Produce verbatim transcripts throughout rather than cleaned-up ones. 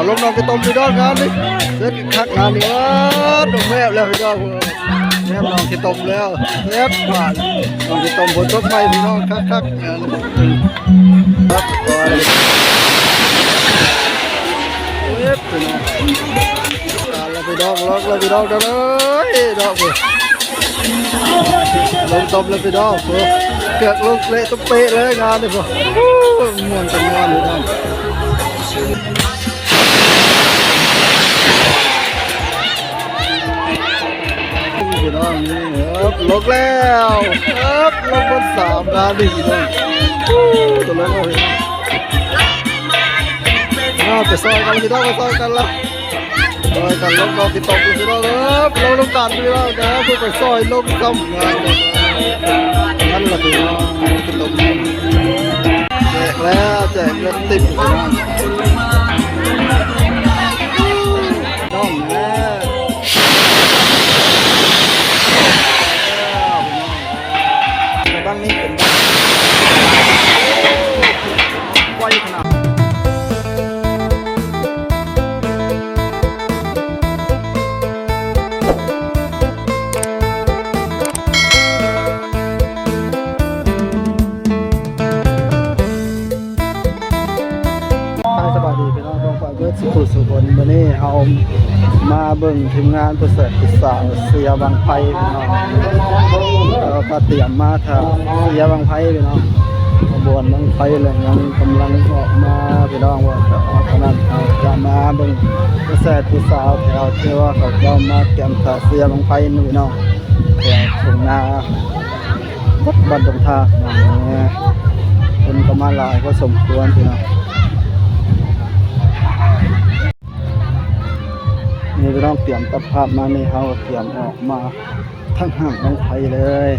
ลงหนองขี้ตมพี่น้องงานนี้ เสร็จคักงานนี้ เออ ตรงแมบแล้วพี่น้อง แมบหนองขี้ตมแล้ว แมบผ่านหนองขี้ตม ฝนตกใหม่พี่น้อง คักๆ งานนี้ ครับ ไป เอฟ พี่น้อง การละพี่น้อง ลองละพี่น้อง เด้อเลย ดอกเดียว ลงตบเลยพี่น้อง เกือกลงเละตุ๊บเป๊ะเลยงานนี้ พวกม่วนกันงานพี่น้อง พี่น้อง นี่ครับ ลงแล้วครับ ลงบนสามงานนี่พี่น้อง ตัวลงเลย อ่า ไปซอยกันพี่น้อง ไปซอยกันละ ซอยกันลง ลงที่ตกพี่น้องครับ ลงน้ำตาลพี่น้องนะ เพื่อไปซอยลงซ้ำงาน นั่นแหละพี่น้อง ที่ตก แจกแล้ว แจกเงินติดพี่น้อง น้องนะ ไปบ้างนี่เป็นบ้าง ไวขนาด สบายดีพี่น้อง เบิดสุขุสุขน มื้อนี้เฮามาเบิ่งทีมงานผู้เสิร์ฟผู้สาวเสียบั้งไฟพี่น้อง แล้วก็เตรียมมาถ่าเสียบั้งไฟพี่น้อง ขบวนบั้งไฟเลยยังกำลังออกมาพี่น้อง ว่าจะออกขนาดเฮาจะมาเบิ่งผู้เสิร์ฟผู้สาวแถวที่ว่าเขาเจ้ามาเตรียมถ่าเสียบั้งไฟนี่พี่น้อง แถวทุ่งนา วัดบ้านดงทา คนก็มาหลายพอสมควรพี่น้อง นี่พี่น้องเตรียมตัดภาพมานี่ เฮาก็เตรียมออกมาทั้งห้างทั้งไทยเลย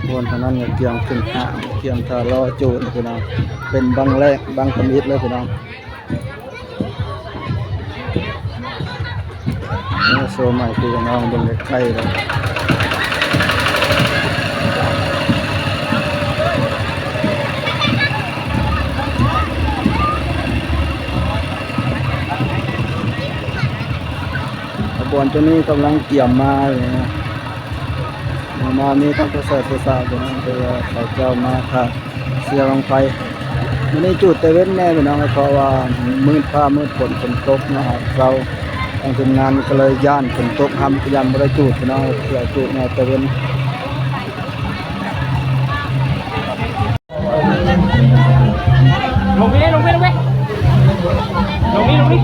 บนเท่านั้นก็เตรียมขึ้นห้าง เตรียมถ่ารอโจรพี่น้อง เป็นบั้งแรก บั้งทำอิฐเลยพี่น้อง นี่โชว์ใหม่คือน้องเบิ่งใกล้ๆเลย ขบวนตัวนี้กำลังเตรียมมาอยู่นะ มามีทั้งผู้ชายผู้สาวอยู่นะ คือว่าเขาเจ้ามาถ่าเสียบั้งไฟ มื้อนี้จูดแต่เว้นแน่พี่น้อง เพราะว่ามืดฟ้ามืดฝน ฝนตกเนาะครับ เช้าทางทีมงานก็เลยย้านฝนตก ห้ามย้านบ่ได้จูดพี่น้อง เพื่อจูดแน่แต่เว้น ลงไปเลย ลงไป ลงไป ลงนี่ ลงนี่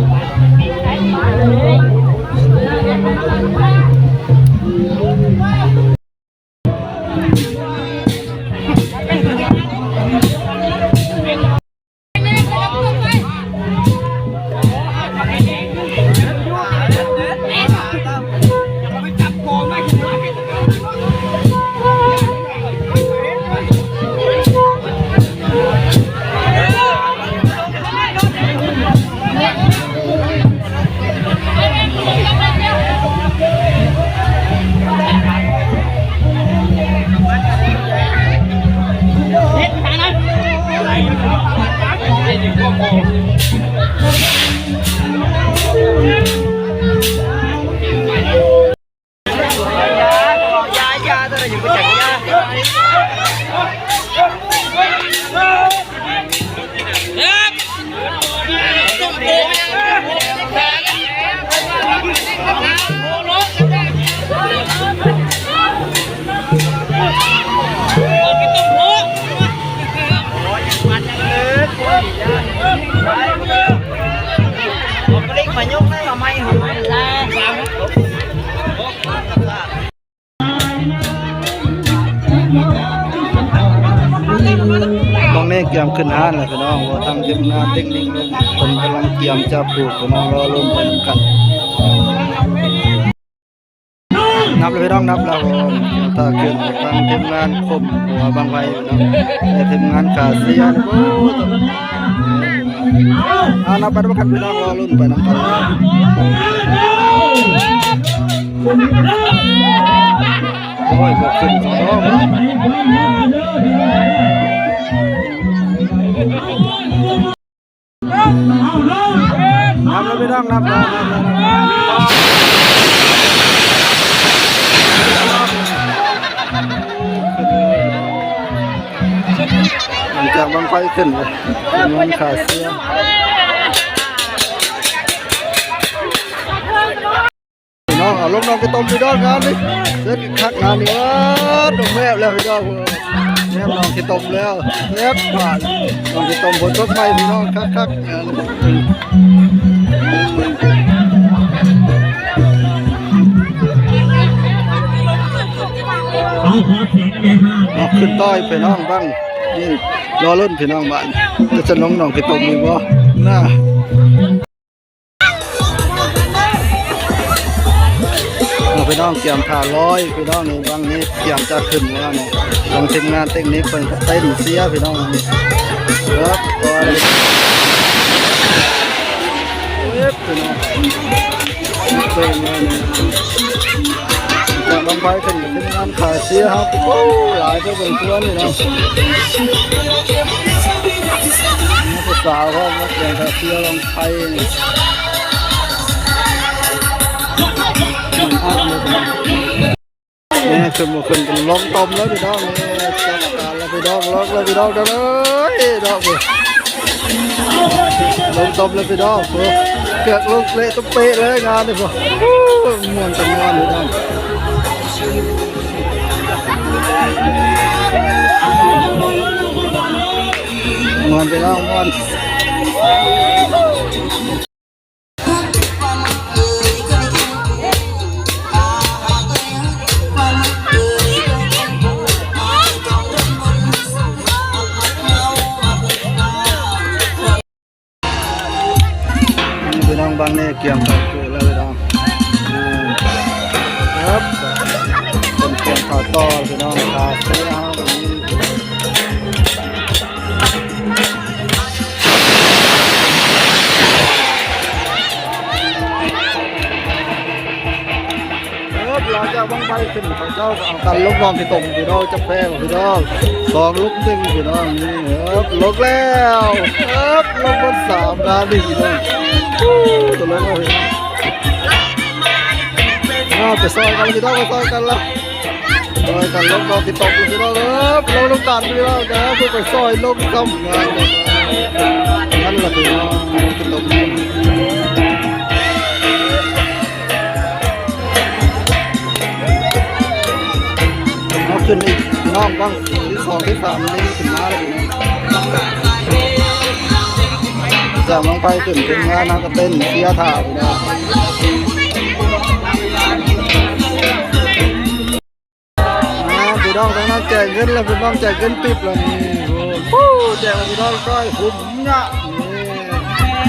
บางแน่เกียมขึ้นห้านแล้วพี่น้อง ว่าทางทีมงานเทคนิคคนกำลังเกียมจะปลูกพี่น้อง รอลุ้นไปนำกัน นับเลยพี่น้อง นับแล้ว ถ้าขึ้นทางทีมงานคมหัวบั้งไฟพี่น้อง แต่ทีมงานขาเสีย โอ้ เอา เอา นับไปนำกันพี่น้อง รอลุ้นไปนำกัน โอ้ย บ่ขึ้นสองดอก นับแล้วพี่น้อง นับแล้ว นับแล้ว นับแล้ว หลังจากบั้งไฟขึ้นเลย มันขาเสีย พี่น้อง เอาลงหนองขี้ตมพี่น้อง งานนี้เสร็จคักงานนี้ เออ ตรงแมบแล้วพี่น้อง แมบหนองขี้ตมแล้ว แมบผ่านหนองขี้ตม ฝนตกใหม่พี่น้อง คักๆ งานนี้ เอาขอเสียงเลยค่ะ เอาขึ้นต่อพี่น้อง บั้งนี่ รอลุ้นพี่น้อง บั้งจะลงหนองขี้ตมอีกบ่ น่า เอาพี่น้อง เตรียมถ่าลอย พี่น้อง นี่บั้งนี้เตรียมจะขึ้นแล้วนี่ ทางทีมงานเทคนิคเพิ่นก็เต้นเสียพี่น้อง ครับ ลอย เอฟพี่น้อง เต้นเลยนี่ จากบั้งไฟขึ้นกับทีมงานขาเสียครับ โอ้ หลายเท่าเป็นเพื่อนนี่เนาะ นี่ผู้สาวก็มาเตรียมขาเสียบั้งไฟนี่ นี่ขึ้นมาขึ้นกันลงตมแล้วพี่น้อง นี่จัดการแล้วพี่น้อง ลงแล้วพี่น้อง เด้อ เอ้ย ดอกเว้ย ลงตมแล้วพี่น้อง เกือกลงเละตุ้มเปะเลยงานนี่พวก ม่วนกันงานพี่น้อง ม่วนพี่น้อง ม่วน พี่น้อง บั้งนี้เตรียมเข้าเกลือแล้วพี่น้อง อืม ครับ เตรียมเข้าต่อพี่น้อง ขาเสียเอาแบบนี้ ครับ หลังจากบั้งไฟขึ้น เขาเจ้าก็เอากันลงหนองขี้ตมพี่น้อง จักแพงพี่น้อง สองลุกหนึ่งพี่น้อง นี่ครับ ลงแล้วครับ ลงกันสามงานนี่พี่น้อง ฮู้ ตัวลงเอาพี่น้อง เอาไปซอยกันพี่น้อง ไปซอยกันละ ซอยกันลงหนองขี้ตมพี่น้องครับ ลงน้ำตาลพี่น้องครับ เพื่อไปซอยลงซ้ำงาน นั่นแหละพี่น้อง หนองขี้ตม เอาขึ้นอีกพี่น้อง บั้งที่สองที่สามนี่ขึ้นมาแล้วพี่น้อง จากบั้งไฟขึ้น ทีมงานเฮาก็เต้นเชียร์ถ่าพี่น้อง อ่า พี่น้องทางนั้นแจกเงินแล้ว พี่น้องแจกเงินติ๊บแล้วนี่ โอ้โห แจกพี่น้องร้อยคุ้มเนี่ย นี่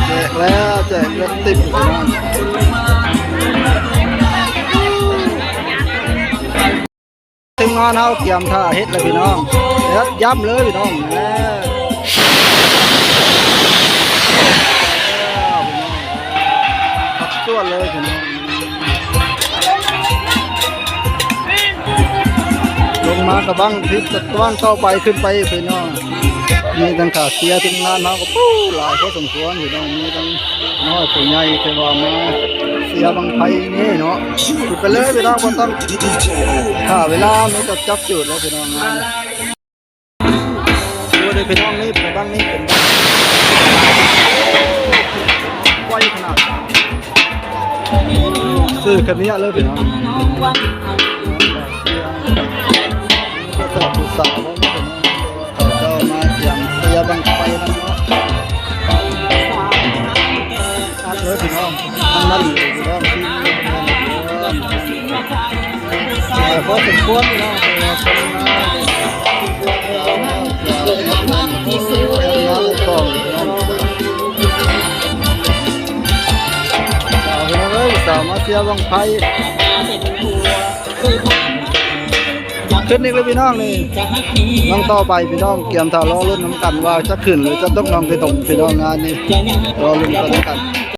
แจกแล้ว แจกเงินติ๊บพี่น้อง ทีมงานเฮาเตรียมถ่าเฮ็ดแล้วพี่น้อง ครับ ย้ำเลยพี่น้อง แหม ครับ จวดเลยพี่น้อง ลงมากะบั้งทิศตะวันต่อไปขึ้นไปพี่น้อง มีทั้งขาเสียทีมงานเฮาก็ปู้หลายพอสมควรพี่น้อง มีทั้งน้อยผู้ใหญ่ที่ว่ามาเสียบั้งไฟนี่เนาะ ขึ้นไปเลยพี่น้อง บ่ต้องฆ่าเวลา มีแต่จับจุดแล้วพี่น้อง ดูดิพี่น้อง นี่เป็นบั้ง นี่เป็นบั้ง ไวขนาด ซื้อคันนี้เลยพี่น้อง ก็สอบผู้สาวว่าพี่น้อง เขาเจ้ามาเตรียมเสียบั้งไฟแล้วเนาะ อัดเลยพี่น้อง ทั้งนั้นเลยพี่น้อง ที่ เอ่อ พอสมควรพี่น้อง เอ่อ คนมา เอาพี่น้องเอ้ย สาวมาเสียบั้งไฟ ขึ้นอีกเลยพี่น้องนี่ น้องต่อไปพี่น้อง เตรียมถ่ารอลุ้นนำกันว่าจะขึ้นหรือจะตกน้องพี่ตมพี่น้องงานนี้ รอลุ้นกันนำกัน